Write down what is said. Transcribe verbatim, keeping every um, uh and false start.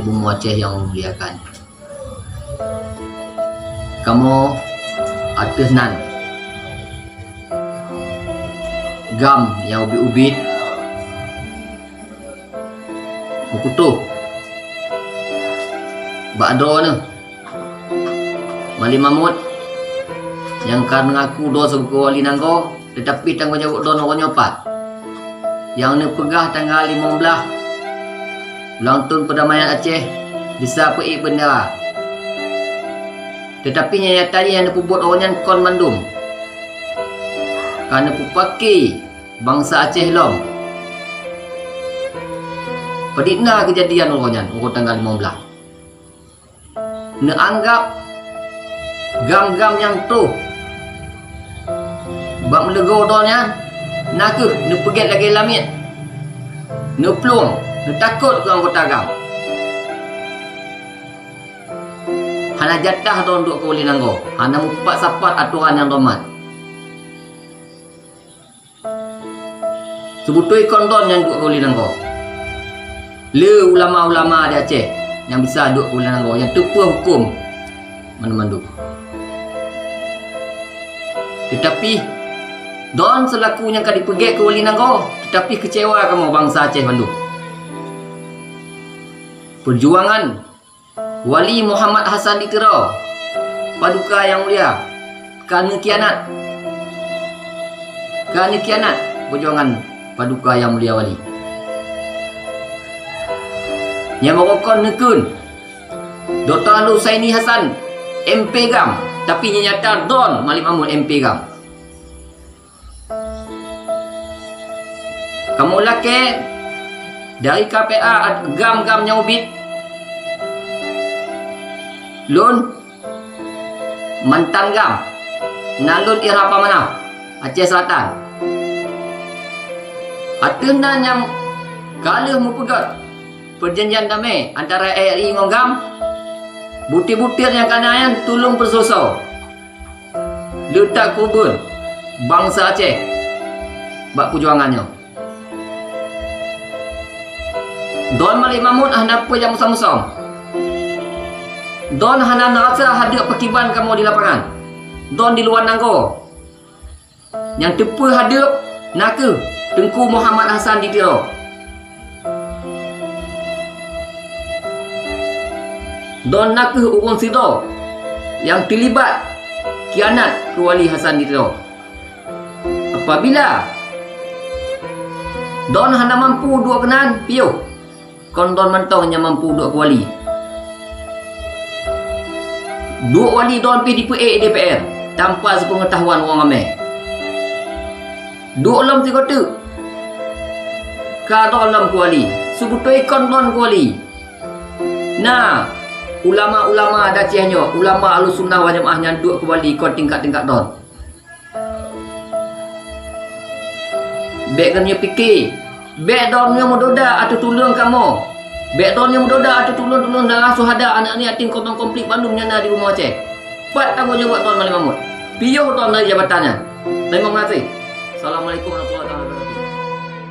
Bumoe Aceh nyang muliakan. Kamoe ateueh nan GAM nyang ubit-ubit meukutoh bak droeneuh Malik Mahmud nyang ka meungaku droe sibagoe wali nanggroe, teutapi tanggong jaweueb droeneuh uroe nyoe pat. Nyang neupeugah tanggai limong blaih ulang thon peudamaian Aceh bisa peuék beundera. Teutapi nyang nyata jih nyang neupeubuet uroe nyan kon mandum ka neupeupaki bansa Aceh lom. Padit na keujadian uroe nyan, uroe tanggai limong blaih. Neuanggab GAM-GAM nyang troh bak meuleugoe droe nyan na kheueh neupeugét lagée lamiet, neuplueng, neutakot keu anggota GAM. Hana jatah droe duek keu wali nanggroe, hana mupat sapat atoran nyang droe mat. Seubeutôi kon droe nyang duek keu wali nanggroe. Le ulama-ulama di Aceh nyang bisa duek keu wali nanggroe, nyang teupeue huköm mandum-mandum. Teutapi, droe seulaku nyang ka jipeugét keu wali nanggroe, teutapi keucewa kamoe bansa Aceh bandum. Peujuangan Wali Muhammad Hasan di Tiro, Paduka Nyang Mulia, ka neukhianat. Ka neukhianat peujuangan Paduka Nyang Mulia Wali. Nyang meurukon neukheun Doktor Al Husaini Hasan, M P GAM, tapi nyang nyata droe Malik Mahmud M P GAM. Kamoe lakée dari K P A GAM-GAM nyang ubit, lôn mantan GAM, nan lôn Ira Pamanah, Aceh Selatan. Ateueh nan nyang ka lheueh meupeugét peujanjian damé antara R I ngon GAM, butir-butir nyang ka na nyan tulông peusoe-soe. Le takeubeuen bansa Aceh bak peujuangan nyoe. Don Malik Mahmud hana peue nyang musöm-musöm. Don hana rasa hadeueb pakiban kamoe di lapangan. Don di luwa nanggroe. Nyang teupeue hadeueb na kheueh Teungku Muhammad Hasan di Tiro. Don na kheueh ureuëng sidroe nyang teulibat khianat keu Wali Hasan di Tiro. Apabila Don hana mampu duek keunan, piôh kon Don mantong nyang mampu duek keu Wali. Duek Wali Don pih dipeuék D P R tanpa sepeungetahuan ureuëng ramé. Duek lom sigoe teuk ka Don lom keu Wali, seubeutôi kon Don keu Wali. Na ulama-ulama di Aceh nyoe, ulama Ahlussunnah wal Jamaah nyang duek keu Wali kon tingkat-tingkat Don. Bék geutanyoe pike, bék droeneueh meudoda ateueh tuleueng kamoe. Bék droeneueh meudoda ateueh tuleueng-tuleueng darah syuhada, aneuk-aneuk yatim, korban konflik bandum nyang na di bumoe Aceh. Pat tanggong jaweueb droeneueh Malik Mahmud? Piôh droeneueh dari jabatan nyan. Teurimong gaséh. Assalamualaikum warahmatullahi wabarakatuh.